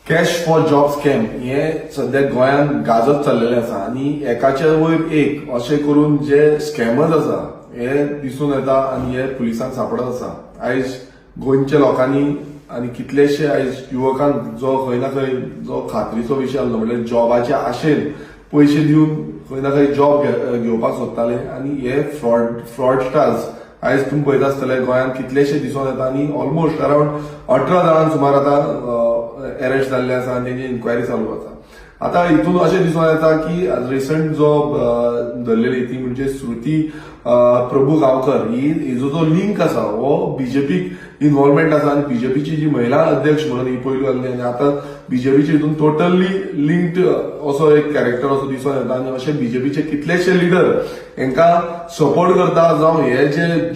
Cash for job scam हे सध्या गोंयांत गाजत चल्लेलें आसा आनी एकाच्या वयर एक अशें करून जे स्कॅमर्स आसा हे दिसून येता आनी हे पुलिसांक सांपडत आसा. आयज गोंयच्या लोकांनी आनी कितलेशे आयज युवकांक जो खंय ना खंय जो खात्रीचो विशय आसलो, म्हणल्यार जॉबाच्या आशेन पयशे दिवन खंय ना खंय जॉब घेवपाक सोदताले आनी हे फ्रॉडस्टार्स आयज तुमी पळयता आसतले, गोंयांत कितलेशे दिसून येता आनी ऑलमोस्ट अरावंड 18 जाणांक सुमार आतां अरेस्ट जाल्ले आसा आनी तेंची इन्क्वायरी चालू आसा. आतां हितून अशें दिसून येता की रिसंट जो धरलेली ती म्हणजे श्रुती प्रभू गांवकर, ही हिजो जो लिंक आसा हो बीजेपीक इन्वॉल्वमेंट आसा आनी बीजेपीची जी महिला अध्यक्ष म्हणून ही पयलू आसली आनी आतां बीजेपीचे हितून टोटली लिंक्ड असो एक कॅरेक्टर असो दिसून येता. आनी अशे बीजेपीचे कितलेशे लिडर हेंकां सपोर्ट करता, जावं हे जे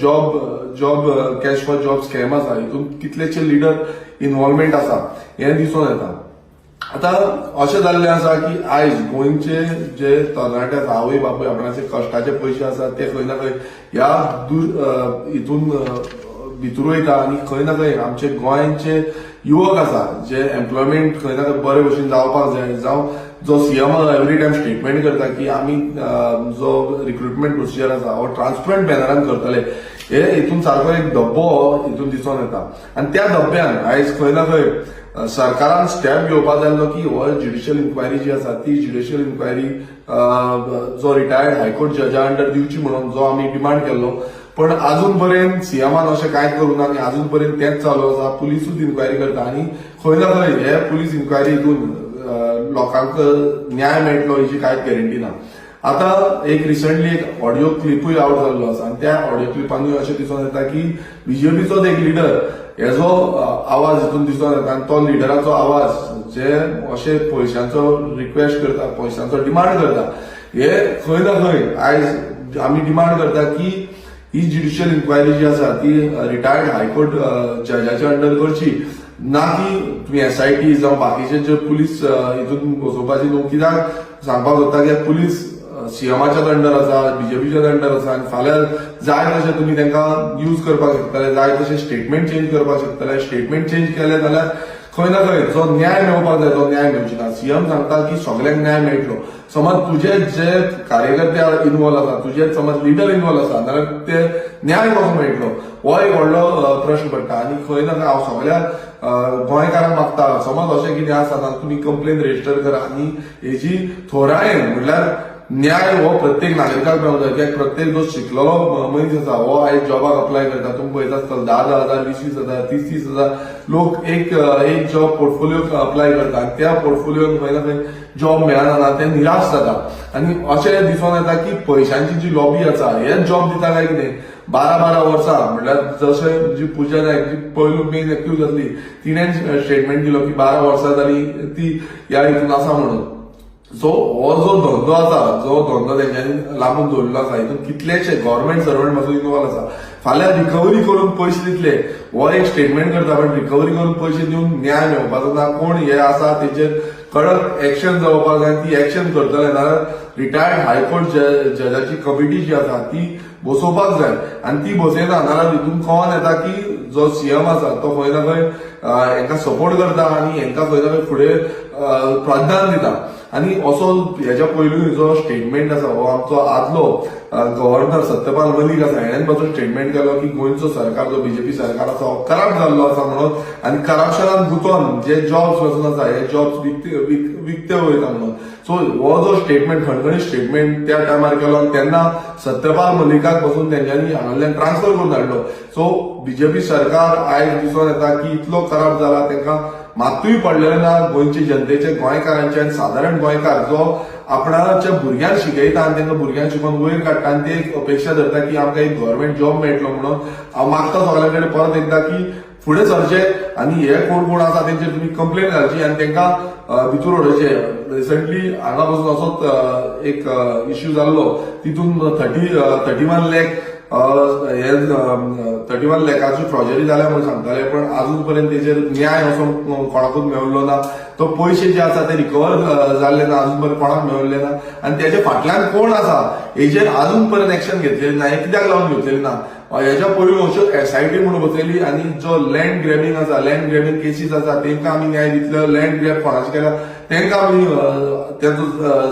job cash for job scam आसा हितून कितलेशे लिडर इन्वॉल्वमेंट आसा हें दिसून येता. आतां अशें जाल्लें आसा की आयज गोंयचे जे तरणाटे आसा, आवय बापूय आपणाचे कश्टाचे पयशे आसा ते खंय ना खंय ह्या हितून भितर वयता आनी खंय ना खंय आमचे गोंयचे युवक आसा जे एम्प्लॉयमेंट खंय ना खंय बरे भशेन जावपाक जाय, जावं जो सीएम एवरी टायम स्टेटमेंट करता की आमी जो रिक्रुटमेंट प्रोसिजर आसा हो ट्रान्सपरंट मॅनरान करतले, हे हितून सारको एक धब्बो हितून दिसून येता. आनी त्या धब्ब्यान आयज खंय ना खंय सरकारान स्टेप घेवपाक जाय आसलो की हो ज्युडिशियल इन्क्वायरी जी आसा ती ज्युडिशियल इन्क्वायरी जो रिटायर्ड हायकोर्ट जजा अंडर दिवची म्हणून जो आमी डिमांड केल्लो, पण अजून पर्यंत सीएमान अशें कांयच करूंक ना आनी अजून पर्यंत तेंच चालू आसा. पुलिसूच इन्क्वायरी करता आनी खंय ना खंय हे पुलीस इन्क्वायरी हितून लोकांक न्याय मेळटलो हेची कांयच गॅरंटी ना. आता एक रिसंटली एक ऑडिओ क्लिपूय आवट जाल्लो आसा आनी त्या ऑडिओ क्लिपानूय अशें दिसून येता की बीजेपीचोच एक लिडर हेजो आवाज हितून दिसून येता आनी तो लिडराचो आवाज जे अशे पयशांचो रिक्वेस्ट करता, पयशांचो डिमांड करता, हे खंय ना खंय आयज आमी डिमांड करता की ही ज्युडिशियल इन्क्वायरी जी आसा ती रिटायर्ड हायकोर्ट जजाच्या अंडर करची, ना की तुमी एसआयटी जावं बाकीचे जे पुलीस हितून बसोवपाची न्हू. कित्याक सांगपाक सोदता की पुलीस सीएमाच्याच अंडर आसा, बीजेपीच्याच अंडर आसा आनी फाल्यां जाय तशें तुमी तांकां यूज करपाक शकतले, जाय तशें स्टेटमेंट चेंज करपाक शकतले. स्टेटमेंट चेंज केले जाल्यार खंय ना खंय जो न्याय मेळपाक जाय तो न्याय मेळची ना. सीएम सांगता की सगल्यांक न्याय मेळटलो. समज तुजे जे कार्यकर्ते इन्वॉल्व आसा, तुजे समज लिडर इन्वॉल्व आसा जाल्यार ते न्याय कसो मेळटलो, हो एक व्हडलो प्रश्न पडटा. आनी खंय ना खंय हांव सगळ्या गोंयकारांक मागता, समज अशें कितें आसा जाल्यार तुमी कंप्लेन रजिस्टर करा आनी हेजी थोरायेन, म्हणल्यार न्याय हो प्रत्येक नागरिकाक मेळूंक जाय, कित्याक प्रत्येक जो शिकलेलो मनीस आसा हो आयज जॉबाक अप्लाय करता. तुमी पळयता आसतले, 10-10 हजार, 20-20 हजार, 30-30 हजार लोक एक एक जॉब पोर्टफोलियो अप्लाय करता आनी त्या पोर्टफोलियोन खंय ना खंय जॉब मेळना ना, ते निराश जाता. आनी अशें दिसून येता की पयशांची जी लॉबी आसा हे जॉब दिता काय कितें. 12-12 वर्सां, म्हणल्यार जशें जी पुजा नायक जी पयलू मेन एक्यूज जातली, तिणें स्टेटमेंट दिलो की 12 वर्सां जाली ती ह्या हितून आसा म्हणून. सो हो जो धंदो आसा, जो धंदो तेंच्यांनी लांबून दवरिल्लो आसा, हितून कितलेशे गव्हर्मेंट सर्वंट पासून इन्वॉल्व आसा. फाल्यां रिकव्हरी करून पयशे दितले हो एक स्टेटमेंट करता, पण रिकव्हरी करून पयशे दिवन न्याय मेळपाचो ना. कोण हे आसा तेचेर कडक एक्शन जावपाक जाय, ती एक्शन करतले नाजाल्यार रिटायर्ड हायकोर्ट जजाची कमिटी जी आसा ती बसोवपाक जाय आनी ती बसयना नाजाल्यार हितून कळोन येता की जो सीएम आसा तो खंय ना खंय हेंकां सपोर्ट करता आनी हेंकां खंय ना खंय फुडें प्राधान्य दिता. आनी असो हेच्या पयलू जो स्टेटमेंट आसा हो आमचो आदलो गव्हर्नर सत्यपाल मलीक आसा, हेणें पासून स्टेटमेंट केलो की गोंयचो सरकार जो बीजेपी सरकार आसा हो करप्ट जाल्लो आसा म्हणून आनी करप्शनान गुंतोन जे जॉब्स पासून आसा हे जॉब्स विकते वयता म्हणून. सो हो जो स्टेटमेंट, खणखणीत स्टेटमेंट त्या टायमार केलो आनी तेन्ना सत्यपाल मलिकाक पासून तेंच्यांनी हांगासरल्यान ट्रान्सफर करून धाडलो. सो बीजेपी सरकार आयज दिसून येता की इतलो करप्ट जाला, तांकां मातूय पडलेलें ना गोंयचे जनतेचे, गोंयकारांचे. आनी सादारण गोंयकार जो आपणाच्या भुरग्यांक शिकयता आनी तांकां भुरग्यांक शिकोवन वयर काडटा आनी ते एक अपेक्षा धरता की आमकां एक गव्हर्मेंट जॉब मेळटलो म्हणून, हांव मागता सगळ्यां कडेन परत एकदां की फुडें सरचे आनी हे कोण कोण आसा तेंचेर तुमी कंप्लेन घालची आनी तांकां भितर उडोवचे. रिसंटली हांगा पासून असोच एक इश्यू जाल्लो, तितून 31 लॅक हे 31 लॅकाची फ्रॉजरी जाल्या म्हणून सांगताले, पण अजून पर्यंत तेजेर न्याय असो कोणाकूच मेळिल्लो ना. तो पयशे जे आसा ते रिकवर जाल्ले ना, अजून पर्यंत कोणाक मेळिल्ले ना आनी तेच्या फाटल्यान कोण आसा हेजेर अजून पर्यंत एक्शन घेतलेली ना. हे कित्याक लावन घेतलेली ना? हेज्या पयलू अश्यो एसआयटी म्हणून बसयली आनी जो लँड ग्रॅबिंग आसा, लँड ग्रॅबिंग केसीस आसा, तेंकां आमी न्याय दितले. लँड ग्रॅब कोणाचे केला तेंकां आमी तेंचो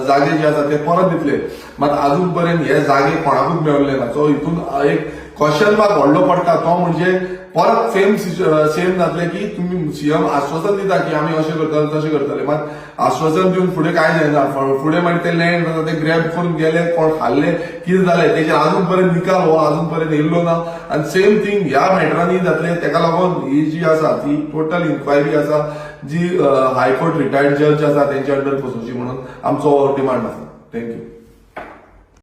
जागे जे आसा ते परत दितले. मात अजून पर्यंत हे जागे कोणाकूच मेळले ना. सो हितून एक क्वेश्चन मार्क व्हडलो पडटा, तो म्हणजे परत सेम सेम जातले की तुमी सीएम आश्वासन दिता की आमी अशें करतले, तशें करतले, मात आश्वासन दिवन फुडें कांय जायना. फुडें मागीर ते लँड आसा ते ग्रॅब करून गेले, कोण खाल्ले, कितें जालें, तेजेर अजून पर्यंत निकाल हो अजून पर्यंत येयल्लो ना. आनी सेम थींग ह्या मॅटरांनी जातले. तेका लागून ही जी आसा ती टोटल इन्क्वायरी आसा जी हायकोर्ट रिटायर्ड जज आसा तेंच्या अंडर बसोवची म्हणून आमचो डिमांड आसा. Thank you.